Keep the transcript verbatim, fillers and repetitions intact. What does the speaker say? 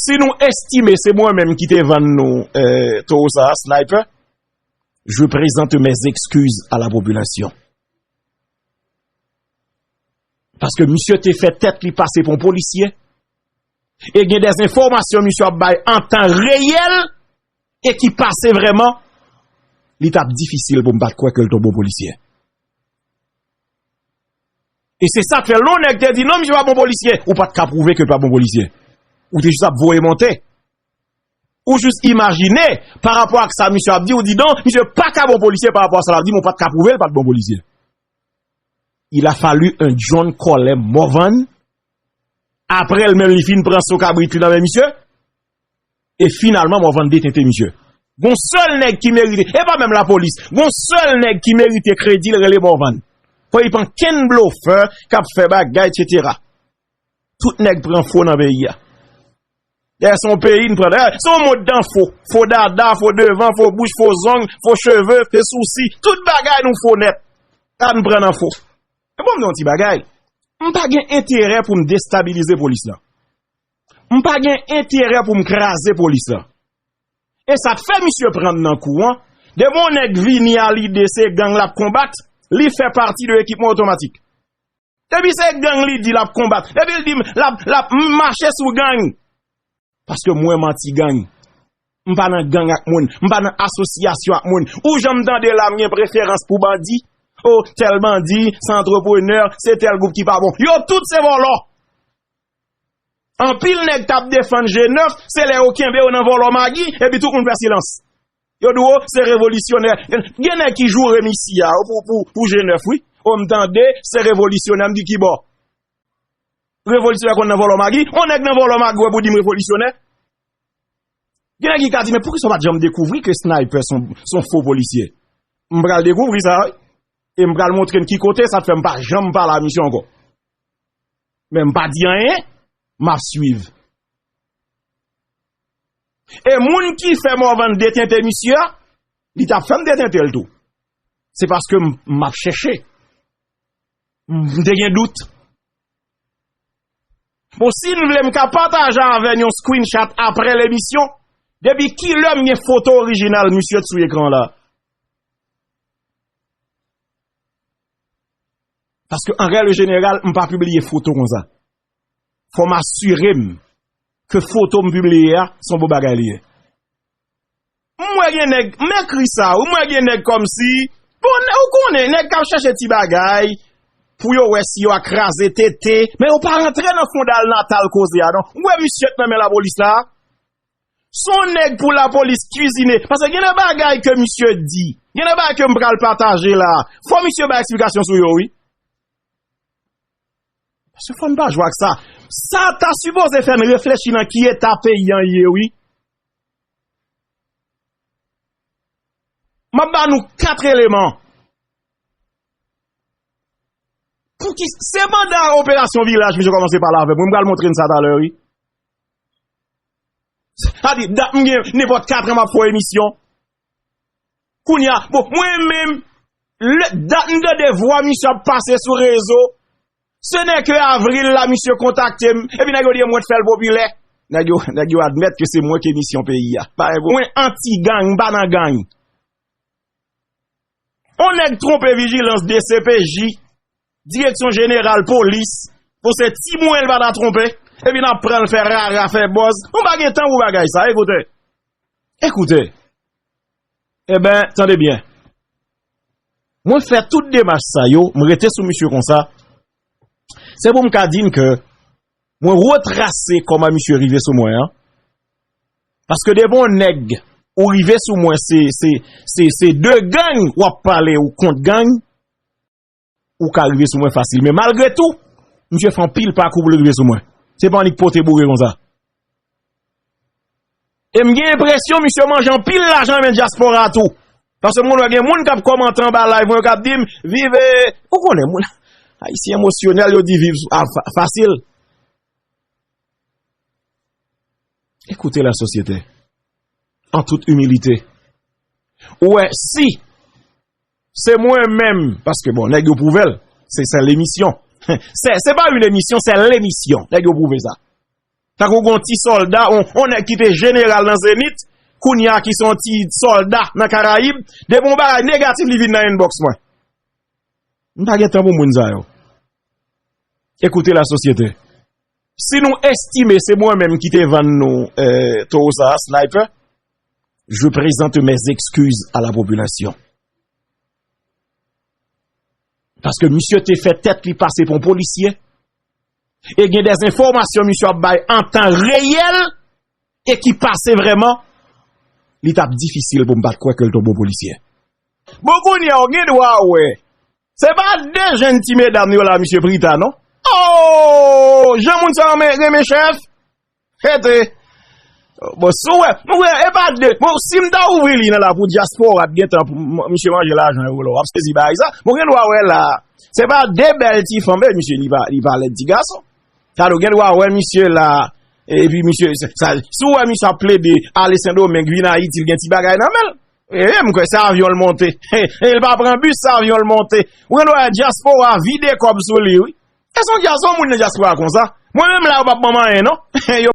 Si nou estime se mwen menm ki te vann nou, euh, towo sa a, Sniper, je présente mes excuses à la population. Paske misye te fè tèt li pase pou yon polisye. E gen de enfòmasyon misye ap bay an tan reyèl e ki pase vrèman, li t ap difisil pou m pa t kwè ke l t yon bon polisye. E se sa k fè lè yon nèg te di non, misye pa bon polisye, ou pa t ka pwouve ke l pa bon polisye. Ou te jis ap voye monte. Ou jis imajine, pa rapò ak sa misye ap di, ou di non, misye pa ka bon polisye pa rapò a sa l ap di, men ou pa t ka pwouve l pa t bon polisye. Il a fallu un John Colem Morvan, apre l menm li fin pran so kabrit li nan men misye, e finalman Morvan detente misye. Gon sèl nèg ki merite, e pa menm lapolis, gon sèl nèg ki merite kredi l rele Morvan. Fò li pa ankenn blofè k ap fè bagay, etsetera. Tout nèg pran fo nan peyi a. Dayè, se yon peyi n pran. Dayè, se yon mond nan fo. Fo dada, fo devan, fo bouch, fo zong, fo cheve, fo sousi. Tout bagay nou fo nèt. Sa n pran nan fo. E bon, m di yon ti bagay. M pa gen enterè pou m destabilize polis la. M pa gen enterè pou m kraze polis la. E sa k fè misye pran nan kou an. Depi yon nèg vini a lide se gang l ap konbat, li fè pati de ekipman otomatik. Depi se gang li di l ap konbat, depi l di l ap, l ap mache sou gang. Paske mwen m anti gang. M pa nan gang ak moun, m pa nan asosyasyon ak moun. Ou janm tande la m gen preferans pou bandi? O, tèl bandi, se antreprenè, se tèl gwoup ki pa bon. Yo tout se vòlò. Anpil nèg t ap defann G nèf, se lè yo kenbe yo nan vòlò magi, epi tout moun fè silans. Yo di w, o, se revolisyonè. Gen nèg ki joure m isi a, o, pou, pou, pou G nèf, wi. O, m tande, se revolisyonè, m di ki bò? Revolisyonè konn nan vòlò magi? On nèg nan vòlò magi, w wè pou di m revolisyonè? Gen nèg ki ka di, men poukisa w pa t janm dekouvri ke Sniper se yon, se yon fo polisye? M pral dekouvri sa, wi. E m pral montre n ki kote, sa t fè m pa janm pale a misye ankò. Men m pa di anyen, m ap swiv. E moun ki fè Morvan detente misye a, li t ap fè m detente l tou. Se paske m, m ap chèche. M te gen dout. Bon, si n vle, m ka pataje avè n yon screenshot apre lemisyon. Depi kilè m gen foto orijinal misye t sou ekran la? Paske an règ jeneral, m pa pibliye foto konsa. Fò m asire m ke foto m pibliye a, se yon bon bagay li ye. M wè gen nèg, m ekri sa, wi, m wè gen nèg kòmsi, bon, nè-, ou konnen, nèg k ap chèche ti bagay, pou yo wè si yo a kraze tete, men yo pa rantre nan fondal natal koze a, non. Ou wè misye t nan men lapolis la? Se yon nèg pou lapolis kwizine. Paske gen de bagay ke misye di. Gen de bagay ke m pral pataje la. Fò misye bay eksplikasyon sou yo, wi. Paske fò n pa jwe ak sa. Sa ta sipoze fè n reflechi nan ki eta peyi an ye, wi. M ap ba nou kat eleman. Pouki se pandan operasyon vilaj misye kòmanse pale avè m? Mwen pral montre n sa talè, wi. Sa di, dat m gen nenpòt kat an m ap fè yon emisyon. Kounye a, bon, mwen menm, lè, dat m tande vwa misye ap pase sou rezo, se nè ke avril la misye kontakte m, epi nèg yo di mwen t fè l popilè. Nèg yo, nèg yo admèt ke se mwen ki emisyon peyi a. Parèy pou mwen anti gang, m pa nan gang. On nèg twonpe vijilans D C P J, Direksyon Jeneral Polis, pou se ti mwen l pa ta twonpe, epi n ap pran l fè rara, fè bòz. Nou pa gen tan pou bagay sa, ekoute. Ekoute. Eben, tande byen. Mwen fè tout demach sa yo, m rete sou misye konsa. Se pou m ka di n ke mwen retrase kòman misye rive sou mwen an. Paske depi yon nèg ou rive sou mwen, se, se, se, se de gang w ap pale ou kont gang, ou ka rive sou mwen fasil. Men malgre tou, misye fè anpil pakou pou l rive sou mwen. Se pa annik pote boure konsa. E m gen enpresyon misye manje anpil lajan nan men dyaspora tou. Paske m konn wè gen moun k ap kòmante anba live mwen yo k ap di m, viv, ou konnen moun ayisyen emosyonèl, yo di viv a, fa-, fasil. Écoutez la société, en toute humilité. Ou wè, si se mwen menm, paske bon, nèg yo pwouve l, se, se lemisyon. Se, se pa yon emisyon, se lemisyon. Nèg yo pwouve sa. Tankou gon ti sòlda, on, on nèg ki te jeneral nan Zenith, kounye a ki se yon ti sòlda nan Karayib, depi yon bagay negatif li vin nan inbox mwen. M pa gen tan pou moun sa yo. Écoutez la société. Si nou estime se mwen menm ki te vann nou euh, towo sa a, sniper, je présente mes excuses à la population. Paske misye te fè tèt li pase pou yon polisye. E gen des enfòmasyon misye ap bay an tan reyèl e ki pase vrèman, li t ap difisil pou m pa t kwè ke l t yon bon polisye. Bon, kounye a, w gen dwa wè. Se pa de jèn ti medam yo la, misye Prita, non? Oh! Jan moun sa renmen, renmen chèf. Fete. Bon, si w wè, mwen wè, e pa de. Bon, si m ta ouvri li nan la pou dyaspora, t gen tan pou m- misye manje lajan yo la. W ap sezi bagay sa. Bon, gen dwa wè la. Se pa de bèl ti fanm, e misye, li pa, li pa lèd ti gason. Sa nou gen dwa wè misye la, epi misye, sa, si w wè misye ap plede ale Sendomeng, vin Ayiti, l gen ti bagay nan men l. E, m kwè se avyon l monte. E, l pa pran bis, se avyon l monte. Ou gen dwa wè dyaspora vide kòb sou li, wi. E se yon dya- se yon moun nan dyaspora konsa. Mwen menm la, yo p ap ban m anyen, non. Yo